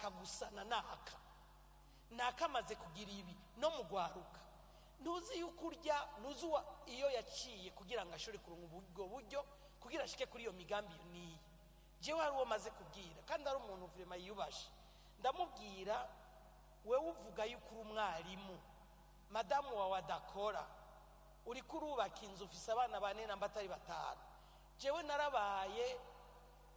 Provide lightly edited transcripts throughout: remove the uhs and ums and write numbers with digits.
Nshaka gusa na naka naka amaze kugira ibi no mugwaruka. Ntuzi yuko urya, ntuzi iyo yaciye kugira ngo ashobore kuronka ubwo buryo kugira ashike kuri iyo migambi. Iyo niyi jewe hari uwo maze kubwira, kandi ari umuntu vraiment yiyubashe. Ndamubwira: "Wewe uvuga yuko uri umwarimu, madamu wawe adakora, uriko urubaka inzu, ufise abana bane namba atari batanu. Jewe narabaye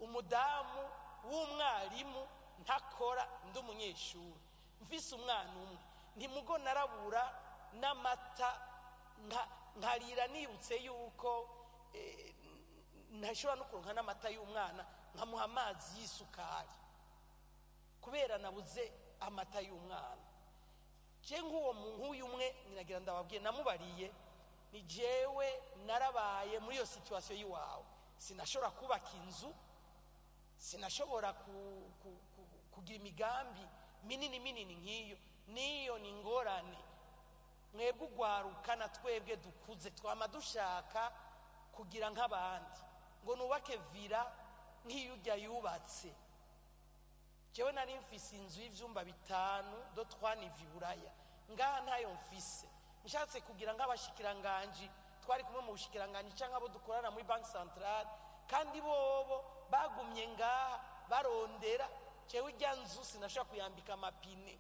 umudamu w'umwarimu, ntakora, ndi umunyeshuri, mfise umwana umwe. Ntimugo narabura n'amata, nkarira nibutse yuko ntashobora no kuronka n'amata y'umwana, nkamuha amazi y'isukari kubera nabuze amata y'umwana." Je nk'uwo nk'uyu umwe niragira ndababwiye, namubariye ni jewe narabaye muri iyo situation y'iwawe. Sinashobora kubaka inzu, sinashobora kugira imigambi minini minini nk'iyo. Niyo ni ingorane. Mwebwe ugwaruka na twebwe dukuze twama dushaka kugira nk'abandi, ngo nubake villa nk'iyo ujya yubatse. Jewe nari mfise inzu y'ivyumba bitanu do twaniva iburaya, ngaha ntayo mfise. Nshatse kugira nk'abashikiranganji twari kumwe mu bushikiranganji cyangwa abo dukorana muri Banque Centrale, kandi bobo bagumye ngaha barondera, jewe ijya nzu sinashobora kuyambika amapine.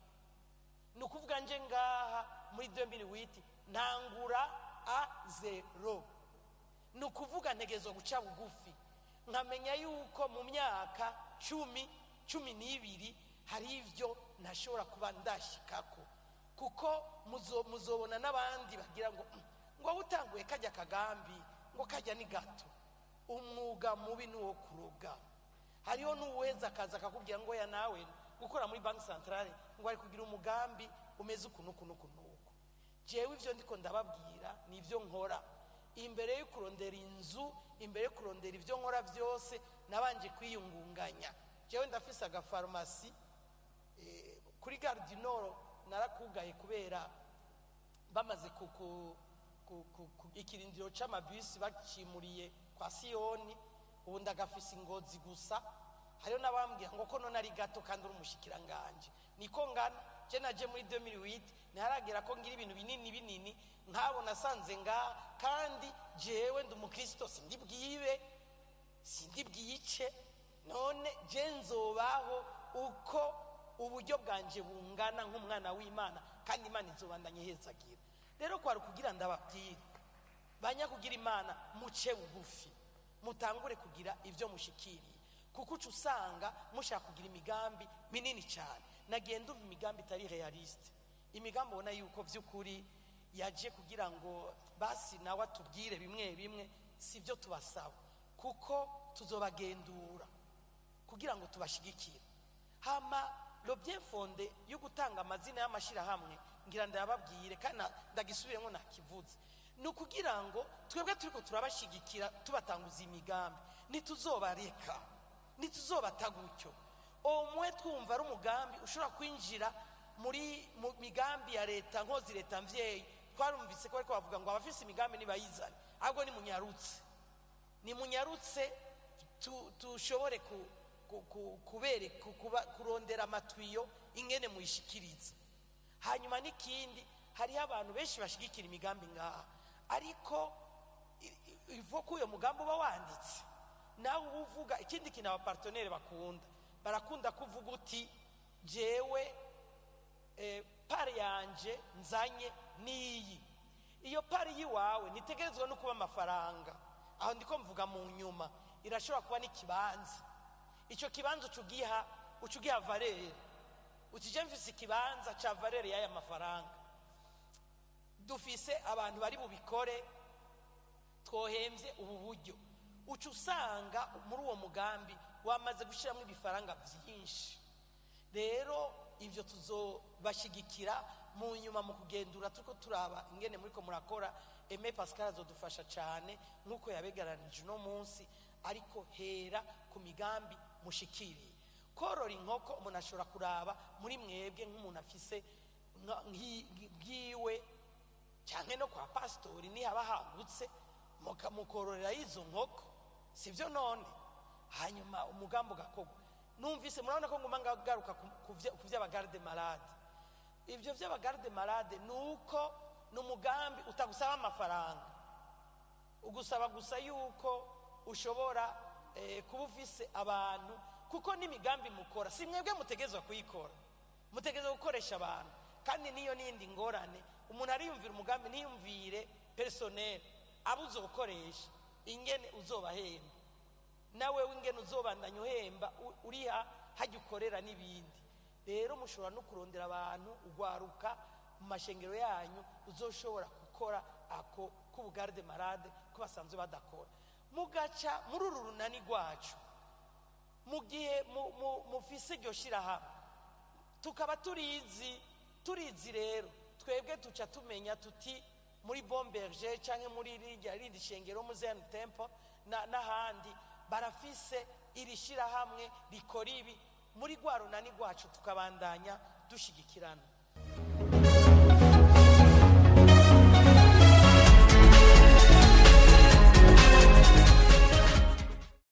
Ni ukuvuga nje ngaha muri 2008 ntangura à zéro. Ni ukuvuga ntegerezwa guca bugufi, nkamenya yuko mu myaka 10, 12 hari ibyo ntashobora kuba ndashikako, kuko muzobona n'abandi bagira ngo ngo utanguye kajya kagambi, ngo kajya ni gato." Umwuga mubi ni uwo kuroga. Hariho n'uweza akaza akakubwira ngo ya nawe gukora muri Banque Centrale, ngo ari kugira umugambi umeze uku n'uku n'uku n'uku. Jewe ivyo ndiko ndababwira ni ibyo nkora. Imbere yo kurondera inzu, imbere yo kurondera ibyo nkora byose, nabanje kwiyungunganya. Jewe ndafise agafarumasi kuri Gare du Nord. Narakugaye kubera bamaze ikirindiro c'amabisi bacimuriye kwa Siyoni. Ubu ndagafise ingozi gusa. Hariho n'abambwira ngo ko none ari gato kandi uri umushikiranganje. Niko ngana. Je naje muri 2008, ntiharagera ko ngira ibintu binini binini nk'abo nasanze ngaha. Kandi jewe ndi umukristo, sindi bwibe, sindi bwice. None je nzobaho uko uburyo bwanje bungana nk'umwana w'Imana, kandi Imana izobandanya ihezagira. Rero kwari kugira ndababwire, banyakugira Imana, muce bugufi, mutangure kugira ibyo mushikiriye, kuko uca usanga mushaka kugira imigambi minini cyane. Nagiye ndumva imigambi itari réaliste, imigambi ubona yuko by'ukuri yaje kugira ngo basi nawe atubwire bimwe bimwe. Si byo tubasaba, kuko tuzobagendura kugira ngo tubashigikire. Hama le bien fondé yo gutanga amazina y'amashyirahamwe, ngira ndayababwire kandi ndagisubiremo, nakivuze, ni ukugira ngo twebwe turiko turabashigikira, tubatanguza imigambi, ntituzobareka, ntituzobata gutyo. Omwe twumva ari umugambi ushobora kwinjira muri mu migambi ya leta nkozi, leta mvyeyi. Twarumvise ko bariko bavuga ngo abafise imigambi nibayizane. Ahubwo nimunyarutse, nimunyarutse tushobore kurondera amatwiyo ingene muyishikiriza. Hanyuma n'ikindi, hariho abantu benshi bashigikira imigambi ngaha, ariko ivo ko uyo mugambi uba wanditse, nawe uba uvuga ikindi kintu. Aba partenaires bakunda, barakunda kuvuga uti: "Jewe part yanje nzanye niyi." Iyo part y'iwawe ntitegerezwa no kuba amafaranga. Aho ndiko mvuga mu nyuma, irashobora kuba n'ikibanza. Icyo kibanza uca ugiha valeur, uti: "Je mfise ikibanza ca valeur y'aya mafaranga." Dufise abantu bari bubikore, twohemvye ubu buryo. Uca usanga muri uwo mugambi wamaze gushyiramo ibifaranga byinshi. Rero ibyo tuzobashigikira mu nyuma mu kugendura, turiko turaba ingene muriko murakora. Aime Pascal azodufasha cyane nk'uko yabegaranije uno munsi. Ariko hera ku migambi mushikiriye. Korora inkoko, umuntu ashobora kuraba muri mwebwe nk'umuntu afise nk'iwe cyane, no kwa pasitori nihaba hagutse, mukororera izo nkoko, sibyo? None hanyuma umugambi ugakorwa. Numvise murabona ko nguma ngaruka ku vy'aba garde-malade. Ibyo vy'aba garde-malade ni uko ni umugambi utagusaba amafaranga, ugusaba gusa yuko ushobora kuba ufise abantu, kuko n'imigambi mukora si mwebwe mutegezwa kuyikora, mutegezwa gukoresha abantu. Kandi niyo n'iyindi ngorane, umuntu ariyumvira umugambi ntiyumvire personnel abo uzokoresha, ingene uzobahemba, nawe w'ingene uzobandanya uhemba uriha hajya ukorera n'ibindi. Rero mushobora no kurondera abantu ugwaruka mu mashengero yanyu uzoshobora gukora ako k'ubu garde-malade ko basanzwe badakora, mugaca muri uru runani rwacu. Mu gihe mufise iryo shirahamwe, tukaba turizi, rero twebwe tuca tumenya tuti muri Bon Berger cyangwa muri rirya rindi shengero, mu Zion Temple n'ahandi barafise iri shirahamwe rikora ibi, muri rwa runani rwacu tukabandanya dushigikirana.